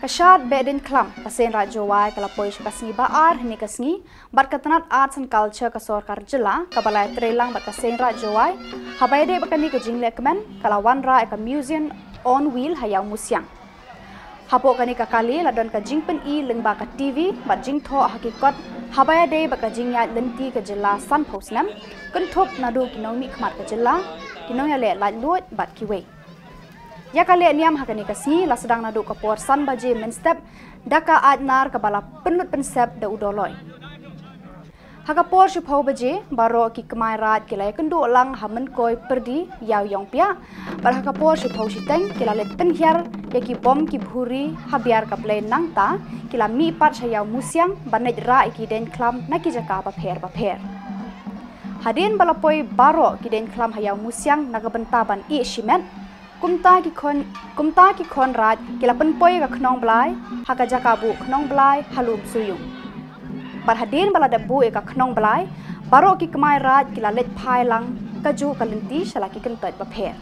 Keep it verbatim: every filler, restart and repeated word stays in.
Ka shad Behdeiñkhlam ka Seiñ Raij Jowai ka la poi sha ka sngi ba ar hynne ka sngi bad ka tnat Arts and Culture ka sorkar jylla kaba la ïatreilang bad ka Seiñ Raij Jowai, haba ïadei bad kane ka jinglehkmen ka la wanrah ïa ka Museum on Wheel ha Ïawmusiang. Hapoh kane ka kali la don ka jingpyni lyngba ka TV bad jingthoh ha ki kot haba ïadei bad ka jingïaid lynti ka jylla sanphew snem, kynthup naduh ki nongmihkhmat ka jylla, ki nongïaleh laitluid bad kiwei. Ïa ka lehniam ha kane ka sngi la sdang naduh ka por san baje mynstep da ka aitnar kaba la pynlut pynsep da u Doloi. Ha ka por shiphew baje baroh ki kmai raij ki la ïakynduh lang ha Mynkoi Pyrdi Ïaw Ïongpiah bad ha ka por shiphew shiteng ki la leit pynhiar ïa ki bom ki bhuri ha Biar ka Blei. Nangta ki la mih pat sha Ïawmusiang ban leit rah ïa ki deiñkhlam na ki jaka bapher bapher. Hadien ba la poi baroh ki deiñkhlam ha Ïawmusiang na ka bynta ban ïeh shimet, kumta ki khon kumta ki khon raij ki la pynpoi ïa ka Khnong Blai ha ka jaka buh Khnong Blai ha Lumsuiung. Bad hadien ba la dep buh ïa ka Khnong Blai, baroh ki kmai raij ki la leit phai lang kajuh ka lynti sha la ki kyntoit bapher.